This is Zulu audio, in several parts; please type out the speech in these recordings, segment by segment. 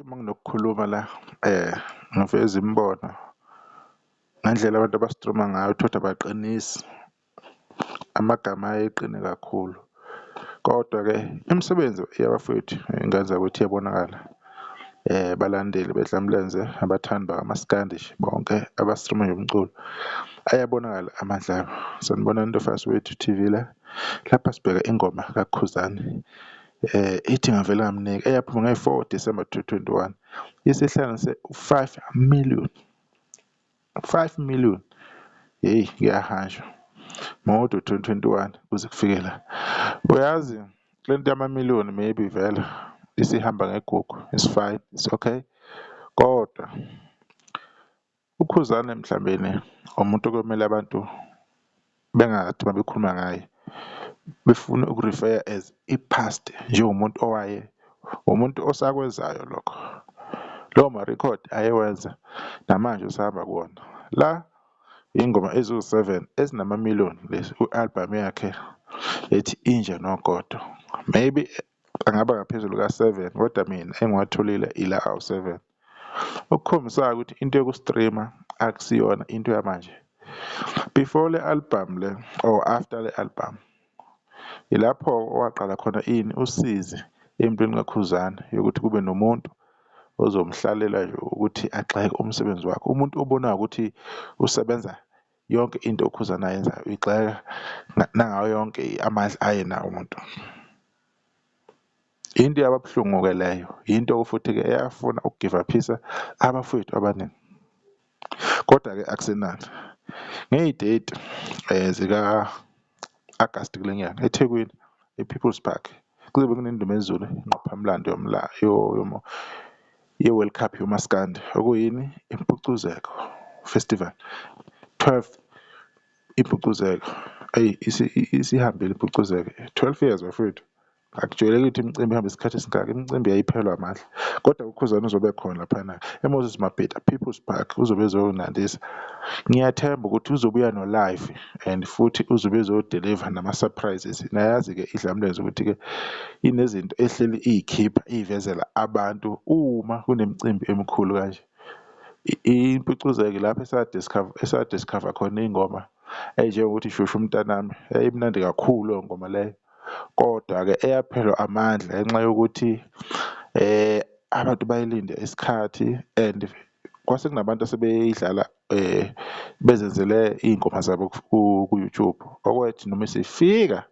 Uma nginokukhuluma la ngiveze imibono ngendlela abantu aba-stream-a ngayo utholukuthi abaqinisi, amagama aye eqine kakhulu. Kodwa-ke imisebenzi yabafowethu ngane zakwethu iyabonakala balandeli beDlamlenze, abathandi bakamaskandi nje bonke aba-stream-a nje umculo ayabonakala amandla abo. Sanibonani Ntofa Soweto TV la, lapha sibheka ingoma kaKhuzani ithi ngavele ngamnika eyaphuma ngeyi-4 December 2021 isihlanganise u-5 million, 5 million hheyi kuyahanjwa mode u-2021 kuze kufike la. Uyazi le nto yamamiliyoni maybe vele isihamba ngegugu it's fine, it's okay kodwa uKhuzani emhlabeni umuntu okumele abantu bengathi uma bekhuluma ngaye befuna uku-refer-a as i-past njengomuntu owaye umuntu osakwenzayo lokho. Lawo marekhodi ayewenza namanje usahamba kuwona. La iy'ngoma eziwu-seven ezinamamiliyoni lezi kwi-album yakhe ethi Inja Nogodo. Maybe angaba ngaphezulu ka-seven kodwa mina engiwatholile ila awu-seven. Okukhombisayo ukuthi into yoku-stream-a akusiyona into yamanje. Before le album le or after le album ilapho owaqala khona ini usizi empilweni kaKhuzani yokuthi kube nomuntu ozomhlalela nje ukuthi agxeke umsebenzi wakhe. Umuntu obonayo ukuthi usebenza yonke into uKhuzani ayenzayo uyigxeka nangayo yonke amandla ayenawo umuntu. Into eyaba buhlungu-ke leyo, into futhi-ke eyafuna uku-give up-isa abafowethu abaningi. Kodwa-ke akusenani, ngeyi-date zika-Agasti kule nyanga eThekwini e-People's Park kuzobe kunendumezulu ingqophamlando ye-World Cup yomaskandi okuyini? Impucuzeko Festival, 12th Impucuzeko. Eyi isihambile impucuzeko, 12 years bafowethu. Akujwayelekile ukuthi imicimbi ihambe isikhathi esingaka, imicimbi yayiphelwa amandla kodwa uKhuzani uzobe ekhona laphana e-Moses Mabhida People's Park uzobe ezonandisa. Ngiyathemba ukuthi uzobuya no-live and futhi uzobe ezo-deliver nama-surprises. Niyayazi-ke iDlamlenze ukuthi-ke inezinto ehleli iy'khipha iy'vezela abantu uma kunemicimbi emikhulu kanje. Impucuzeko lapho esa-discover khona iy'ngoma ey'njengokuthi Shushu Mntanami, yayimnandi kakhulu leyo ngoma leyo. Kodwa-ke eyaphelelwa amandla ngenxa yokuthi abantu bayilinde isikhathi and kwase kunabantu asebeyidlala bezenzele iy'ngoma zabo ku-YouTube. Okwathi noma isifika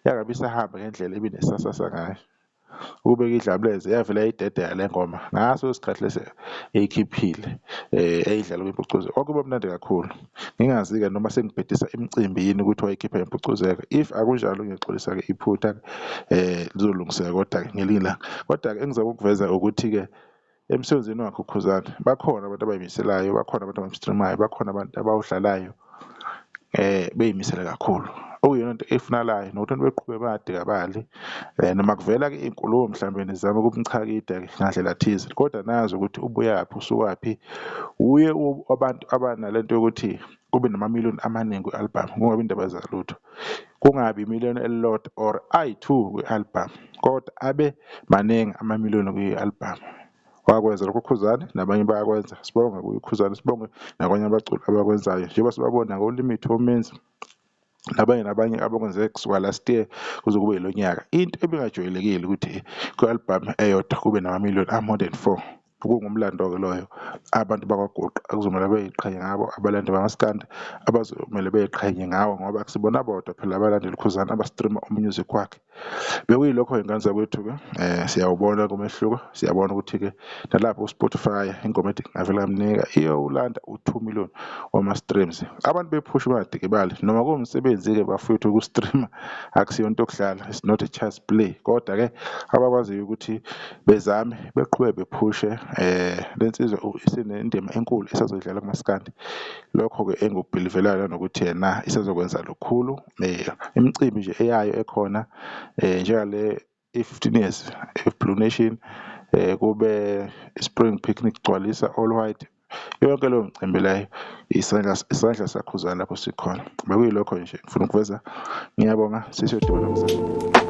yangabe isahamba ngendlela ebinesasasa ngayo. Ukube-ke iDlamlenze yavele yayidedela le ngoma ngaso leso sikhathi lesi eyikhiphile eyidlala kwiMpucuzeko kwakuba mnandi kakhulu. Ngingazi-ke noma sengibhedisa imicimbi yini ukuthi wayikhipha impucuzeko. If akunjalo ngiyaxolisa-ke iphutha lizolungiseka kodwa-ke ngelinye ilanga. Kodwa-ke engizama ukukuveza ukuthi-ke emsebenzini wakhe uKhuzani bakhona abantu abay'miselayo, bakhona abantu abam-stream-ayo, bakhona abantu abawudlalayo bey'misele kakhulu. Okuyiyona nto efunakalayo nokuthi abantu beqhubeke bangadikabali noma kuvela-ke iy'nkulumo mhlawumbe nizame ukumchakida-ke ngandlela thize kodwa nazi ukuthi ubuyaphi usukaphi. Wuye abantu abanalento yokuthi kube namamiliyoni amaningi kwi-album kungabi indaba zalutho. Kungabi imiliyoni elilodwa or ayi-two kwi-album kodwa abe maningi amamiliyoni kwi-album. Wakwenza lokho uKhuzani nabanye bayakwenza, sibonge kuye uKhuzani, sibonge nakwabanye abaculi abakwenzayo njengoba sibabona ngo-Limit oMenzi nabanye nabanye abakwenze kusuka last year kuze kube ilo nyaka. Into ebingajwayelekile ukuthi kwi-album eyodwa kube namamiliyoni a-more than four. Kungumlando-ke loyo abantu bakwaGuqa okuzomele bey'qhenye ngabo, abalandeli bamaskandi abazomele bey'qhenye ngawo ngoba akusibona bodwa phela abalandeli uKhuzani aba-stream-a u-music wakhe. Bekuyilokho-ke ngane zakwethu-ke siyawubona umehluko, siyabona ukuthi-ke nalapho ku-Spotify ingoma ethi ngavele ngamnika iyowulanda u-2 million wama-streams. Abantu bephushe bangadikibali noma kuwumsebenzi-ke bafowethu uku-stream-a akusiyo into yokudlala, it's not a child's play. Kodwa-ke abakwaziyo ukuthi bezame beqhubeke bephushe le nsizwa isenendima enkulu esazoyidlala kumaskandi. Lokho-ke engiku-believe-elayo nanokuthi yena isazokwenza lukhulu imicimbi nje eyayo ekhona njengale i-15 years Blue Nation kube i-Spring Picnic Gcwalisa All White. Yonke leyo micimbi leyo isandla saKhuzani lapho sikhona. Bekuyilokho nje ngifuna ukuveza, ngiyabonga sesiyodibana kusasa.